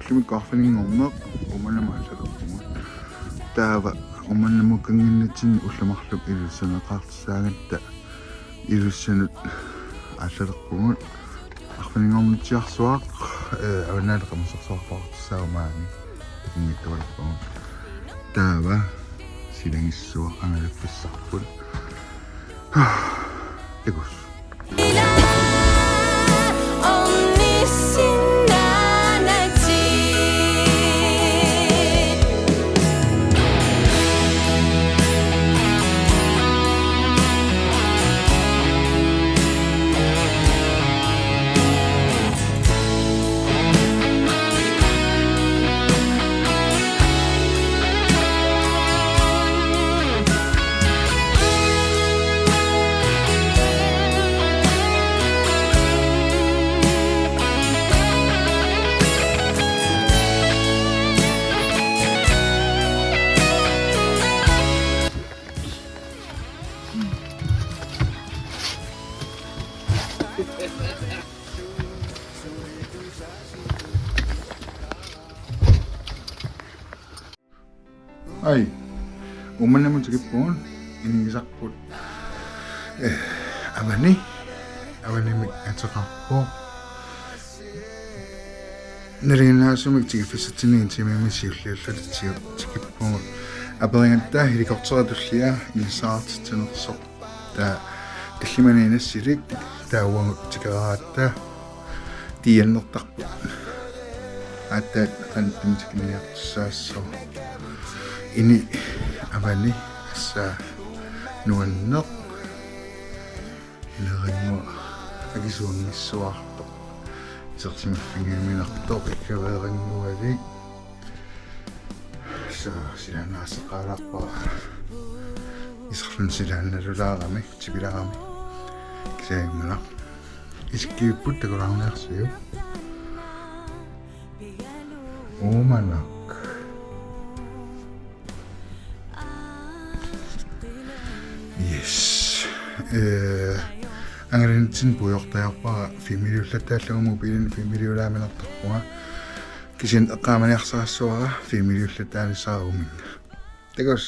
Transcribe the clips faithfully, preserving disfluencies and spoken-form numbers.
Ullumi arfininngorneq Uummannamut aallarpugut. Taava Uummannamut kanginnitsinni ullut marluk Ilulissaneqartussaagatta Ilulissanut aallarpugut. Arfininngornitsiarsuaq, eh, Avannaata Qamsorsuarpaqartussaagami takunngitsualerpugut. Taava silagissuaq angalaffissarput. Takuss. Ai, Uummannamut tikippugut, inigisarput, eh, avani, avanimik ateqarpoq. Nalinginnaasumik tikiffissatsinni en timemi siulliulluta ti-, tikippugut. Aperigatta helikopteri tullia inissaqartitsinersoq. Taava tallimanik inassilik, taava uagut tikeraaratta tiiannertarput. Aatsaat qanittumi tikinniartussaassooq. Ini avani, assaa nuanneq. Ileranngua akisuanngissuartoq. Isersimaffigiuminartoq ikkaveerannguali. Sa silaannaaseqalaarpara. Iserluni silaannalulaarami, tipilaarami. Kisianni isikkivipput takulaarniarsiuk. Uumanak. Yes. Eh, angalanissinni puigortariaqarpara filmiliullattaallugu mobiilini filmiliulaaminartarpunga. Kisianni eqqaamaniarsarissavara filmiliullattaanissara uuminnga. Takuss.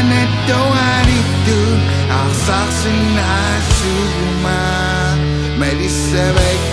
Anattuanittut arsarsinnaasuguma, malissavakka